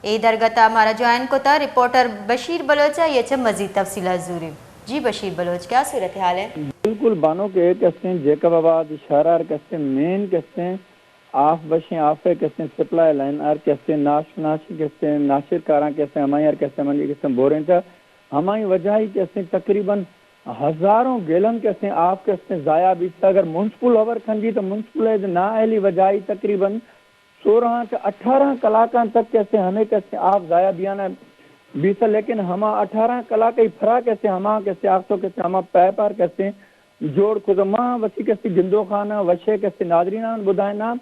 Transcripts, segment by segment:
اے درگت ءَ مارا جوائن کتا رپورٹر بشیر بلوچ ءَ، آئی ءَ چہ مزید تفصیلات زوریں۔ جی بشیر بلوچ، کیا صورتحال ہے؟ بالکل بانک، اے کہ استیں جیکب آباد شہر ءَ کہ استیں مین کہ استیں آف بشیں، آف ءِ کہ استیں سپلائی لائن ءَ کہ استیں ناشناس کہ استیں ناشرکاراں کہ استیں ہمائی ءَ کہ استیں من کہ استیں بوریں تا، ہمائی وجہ ای کہ استیں تقریباً ہزاروں گیلن کہ استیں آپ کہ استیں ضائع بیتا۔ اگر میونسپل ہبر کنجی تو میونسپل ءِ نااہلی وجہ ای تقریباً سورہاں چہ اٹھارہ کلاکاں تک کہ استیں ہمے کہ استیں آپ ضائع بیانا بیتا، لیکن ہما اٹھارہ کلاک ای پھرا کہ استیں ہما کہ استیں آختو کہ استیں ہما پیپ آر کہ استیں جوڑ کتو۔ ما وتی کہ استیں گندوخانہ وشے کہ استیں ناظرینان بدائینا،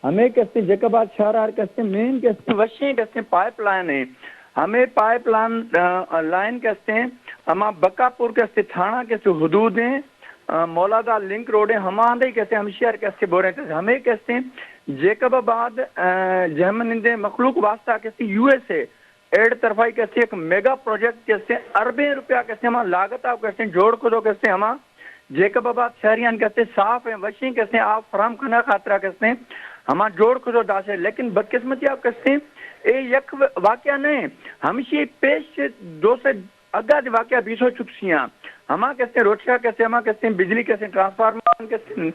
ہمے کہ استیں جیکب آباد شہر آر کہ استیں مین کہ استیں وشیں کہ استیں پائپ لائن ہے۔ ہمے پائپ لائن، آ، لائن کہ استیں ہما بکاپور کہ استیں تھانہ کہ استیں حدود ہیں، آ، مولادا لنک روڈ ہیں، ہما اندے کہ استیں ہمشی آر کہ استیں بوریں تے ہمے کہ استیں جیکب آباد، آ، جہمنندیں مخلوق واسطہ کہ استیں یو ایس اے ایڈ طرفائی کہ استیں ایک میگا پروجیکٹ کہ استیں اربیں روپیہ کہ استیں ہما لاگت آ کہ استیں جوڑ کتو کہ استیں ہما جیکب آباد شہریان کہ استیں صاف ہیں، وشیں کہ استیں آپ فراہم کرنا خاطرہ کہ استیں ہما جوڑ کتو داشے، لیکن بدقسمتی آپ کہ استیں اے یک واقعہ نہیں، ہمشی پیش دو سے اگا دی واقعہ بیسو چکسیاں۔ ہما کہ استیں روچا کہ استیں ہما کہ استیں بجلی کہ استیں ٹرانسفارمر کہ استیں،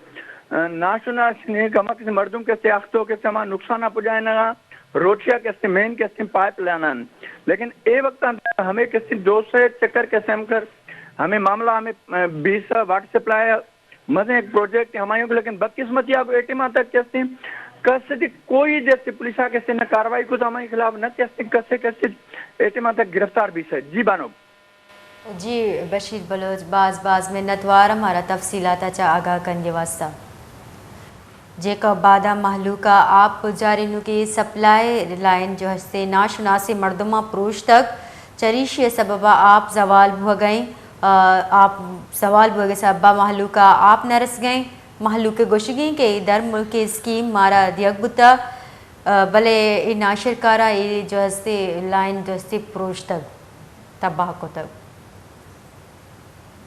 آ، ناشناس نے ہما کہ استیں مردم کہ استیں اختو کہ استیں ہما نقصان پجائے نہ روچیا کہ استیں مین کہ استیں پائپ لائنان۔ لیکن اے وقت ہمے کہ استیں دو سے چکر کہ استیں ہم کر ہمے معاملہ ہمے، آ، بیس واٹر سپلائی مزیں ایک پروجیکٹ ہمایوں کو، لیکن بدقسمتی آپ اے ٹیما تک کہ استیں کس دی کوئی جیسے پولیسا کہ استیں نہ کاروائی کو تو ہمائی خلاف نہ کہ استیں کسے کسے اے ٹیما تک گرفتار بیسے۔ جی بانک۔ جی بشیر بلوچ، باز باز منتوار ہمارا تفصیلات چا آگاہ کنگے واسطہ۔ جیکب آباد ءَ مہلوک ءَ آپ جارینوکیں سپلائی لائن جو ہستیں ناشناسیں مردماں پروشتگ، چریشی ءِ سبب ءَ آپ زوال بوگ ءَ ایں، آ، آپ زوال بوگ ءِ سبب ءَ مہلوک ءَ آپ نہ رسگ ءَ ایں۔ مہلوک ءِ گوشگ ایں کہ درملکیں اسکیم مارا دیگ بوتگ، آ، بلے اے ناشرکار ءَ اے جو ہستیں لائن جو ہستیں پروشتگ، تباہ کتگ۔